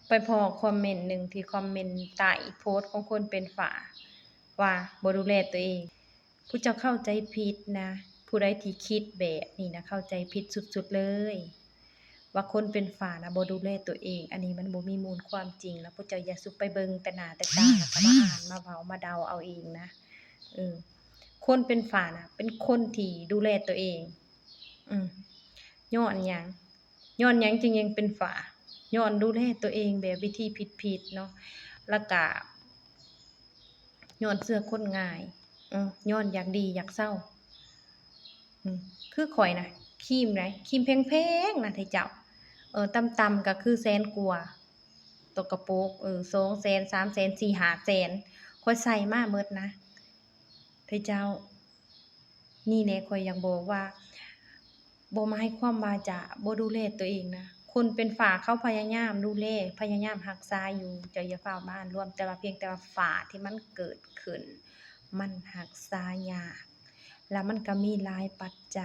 ໄປພໍ້ຄອມເມັນໜຶ່ງທີ່ຄອມເມັນໃຕ້ໂພສຂອງຄົນເປັນຝ້າ ວ່າບໍ່ດູແລຕົວເອງ. ຜູ້ເຈົ້າເຂົ້າໃຈຜິດນະ, ຜູ້ໃດທີ່ຄິດແບບນີ້ນະ ເຂົ້າໃຈຜິດສຸດໆເລີຍ ວ່າຄົນເປັນຝ້ານະບໍ່ດູແລຕົວເອງ. ອັນນີ້ມັນບໍ່ມີມູນຄວາມຈິງນະ. ພວກເຈົ້າຢ່າສຸໄປເບິ່ງແຕ່ໜ້າແຕ່ຕາ ແລ້ວກໍມາອ່ານ ມາເວົ້າ ມາເດົາເອົາເອງນະ. ເອີ ຄົນເປັນຝ້ານະ ເປັນຄົນທີ່ດູແລຕົວເອງ. ອືມ ຍ້ອນຫຍັງ? ຍ້ອນຫຍັງຈຶ່ງຍັງເປັນຝ້າ? ຍ້ອນດູແລຕົວເອງແບບວິທີຜິດໆເນາະ ແລ້ວກະຍ້ອນເຊື່ອຄົນງ່າຍ. ເອີ ຍ້ອນຢາກດີຢາກເຊົາ. ອືມ ຄືຂ້ອຍນະ ຄຣີມໃດ ຄຣີມແພງໆນະ ໄທເຈົ້າ. ເອີ ຕ່ຳໆກໍຄືແສນກວ່າຕໍ່ກະໂປກ. ເອີ ສອງແສນ ສາມແສນ ສີ່ຫ້າແສນ ຂ້ອຍໃຊ້ມາໝົດນະ ໄທເຈົ້າ. ນີ້ແຫຼະ ຂ້ອຍຢາກບອກວ່າ ບໍ່ໝາຍຄວາມວ່າຈະບໍ່ດູແລຕົວເອງນະ. ຄົນເປັນຝ້າເຂົາພະຍາຍາມດູແລ ພະຍາຍາມຮັກສາຢູ່. ເຈົ້າຢ່າຟ້າວມາອ່ານລວມ ແຕ່ວ່າພຽງແຕ່ວ່າຝ້າທີ່ມັນເກີດຂຶ້ນ ມັນຮັກສາຍາກ ແລ້ວມັນກໍມີຫຼາຍປັດໄຈ.